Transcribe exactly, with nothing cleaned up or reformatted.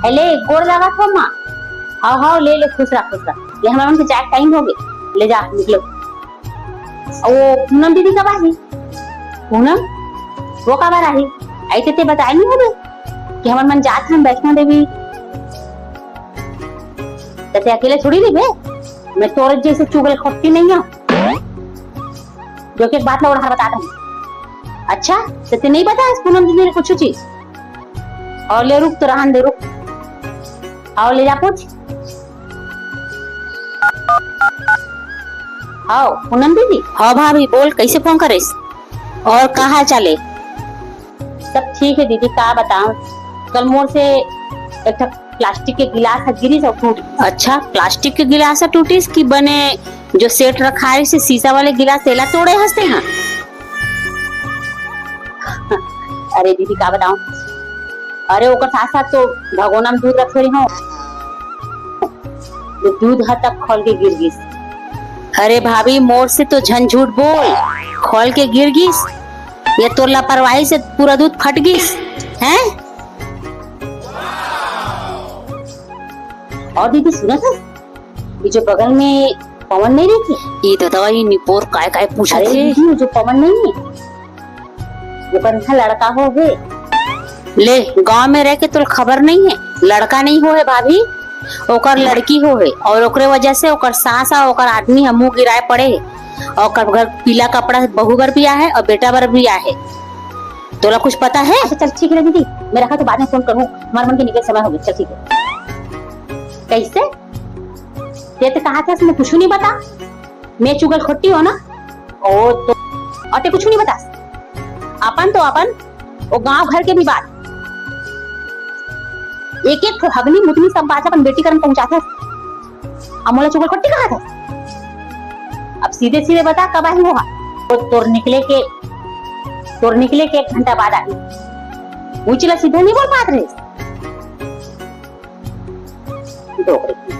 ए ले, गोड़ लागत हो माँ। हव, हव, ले, ले, खुश रह, खुश रह। ले, हमर मन के जाए के टाइम होगे। ले जा, निकलो। ओ, पूनम दीदी कब आही? पूनम, वो काबर आही? अइसे ते बताए नहीं होबे कि हमर मन जात हन वैष्णो देवी। त ते अकेले थोड़ी रहिबे, मैं तोरे जइसे चुगलखोट्टी नहीं हूँ। जो कि एक बात ला उधार बता दूं। अच्छा, त ते नहीं बताए पूनम दीदी ने कुछ चीज? अउ ले रुक, तो रहन दे, रुक। अउ ले जा पूछ। हव, पूनम दीदी। हव भाभी, बोल, कइसे फोन करेस? अउ का हाल चाल हे? सब ठीक हे दीदी, का बतावं, कल मोर से एक ठक प्लास्टिक के गिलास ह गिरिस अउ टूट गे। अच्छा, प्लास्टिक के गिलास ह टूटिस कि बने जो सेट रखाय रिहिसे शीशा वाले गिलास, तेला तोड़े हस तेहा? अरे दीदी, का बतावं, अरे ओकर साथ साथ तो भगोना म दूध रखे रहे हंव, वो दूध ह तक खोल के गिर गिस। अरे भाभी, मोर से तो झन झूठ बोल, खोल के गिर गिस या तोर लापरवाही से पूरा दूध फट गिस, हैं? अउ दीदी सुनत हस, ये जो बगल में पवन नहीं रहिथे? ये ददा, ये निपोर काय काय पूछत हे? अरे दीदी, वो जो पवन नहीं हे, ओकर इहाँ लड़का होहे। ले, गांव में रह के तोला खबर नहीं हे, लड़का नहीं होहे भाभी, ओकर लड़की होहे, अउ ओकरे वजह से ओकर सास अउ ओकर आदमी ह मुंह गिराए पड़े हे, अउ ओकर घर पीला कपड़ा बहू बर भी आहे अउ बेटा बर भी आहे। तोला कुछ पता हे? अच्छा चल ठीक हे दीदी, मैं रखत हंव, बाद में फोन करहूं, हमर मन के निकले समय होगे। चल ठीक हे। कइसे? ते तो कहा था, मैं कुछ नहीं बता, मैं चुगलखोट्टी हंव ना? ओ तो, अउ ते कुछ नहीं बता, अपन तो अपन, वो गांव घर के भी बात, एक एक ठो हगनी मुतनी सब बात अपन बेटी करन पहुंचाथस, अउ मोला चुगलखोट्टी कहा था। अब सीधे सीधे बता, कब आही वो? वो तोर निकले के, तोर निकले के एक घंटा बाद आही। उचिला सीधे नहीं बोल पात रहे। डोकरी।